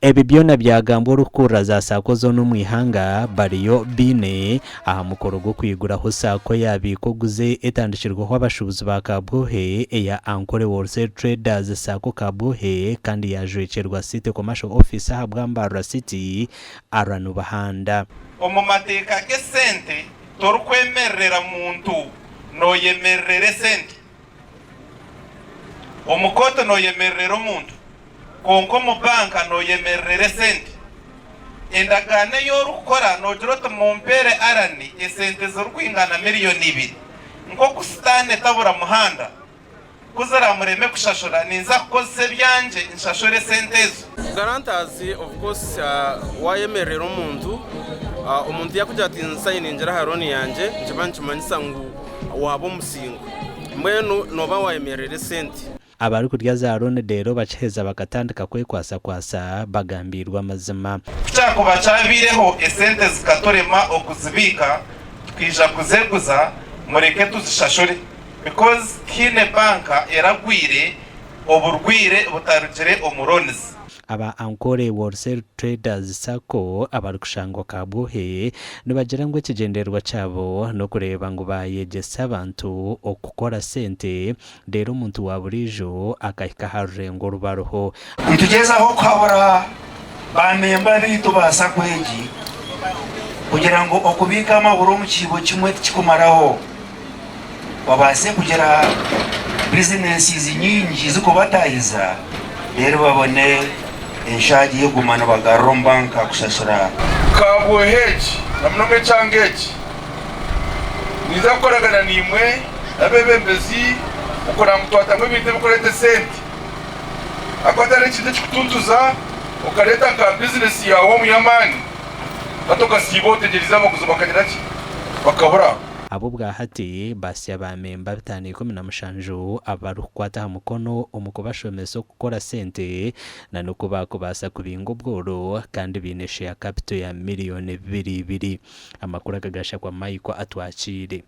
Ebi byona byagambwa orikukurira za Sacco zoona omu ihanga, Bariyo Biine, aha mukoro gw'okwiguraho Sacco ya Biika Oguze etandikirweho abashuubuzi ba Kabwohe eya Ankole Wholesale Traders Sacco Kabwohe kandi yajwekyerwa City Commercial Office aha bwa Mbarara City, Aaron Buhanda. Omu mateeka g'esente torikwemererera muntu, noyemererera esente. Omu kooti noyemererera omuntu, kwonka omu banka noyemererera esente. Endagaano ei orikukora nogira oti mumpeere Alan esente zirikwingana miriyoni ibiri. Nk'oku sitaane etabura muhanda, ku ziramureme kushashura ninza kukozesa ebyangye nshashure esente ezo. Guarantors of course wayemerera omuntu, omuntu yakugira ati nsayiningira aha loan yangye nikiba nikimanyisa ngu waaba omusingo mbwenu nooba wayemerera esente. Abarikurya za loan reero bakiheza bakatandika kwekwasakwasa bagambiirwe amazima. Ku kyakuba kyabaireho esente zikaturema okuzibiika tukaija kuzeguza mureke tuzishashure because tihaine banka eragwire oburwire butarugire omu loans. Aba Ankole Wholesale Traders Sacco abarikushangwa Kabwohe nibagira ngu ekigyendererwa kyabo n'okureeba ngu baayegyesa abantu okukora sente reero omuntu wa buriijo akahika aha rurengo oru bariho. Nitugyezaho kuhabura ba memba baitu ba sacco egi kugira ngu okubiika amahuri omu kiibo kimwe tikikumaraho babaase kugira bizinesi nyingi zikubatahiza reero babone enshaagi y'okuguma nibagarura omu banka kushashura. Kabwohe egi na munonga ekyanga eki, ninza kukoragana naimwe n'abeebembezi okureba ngu twatamu ebintu ebirikureeta esente. Ahakuba tihariho ekintu ekikutuntuza okareeta nka bizinesi yaawe omu y'amaani hati okasiiba otegyereize abaguzi bakagira ki? Bakabura. Ab'obwa hati basya ba memba 517 abarikukwata aha mukono omu kubashomesa okukora sente na n'oku baakubaasa kubinga obworo kandi baine share capital ya miriyoni bibiri ibiri. Amakuru aga gashakwa Michael Atwakiire.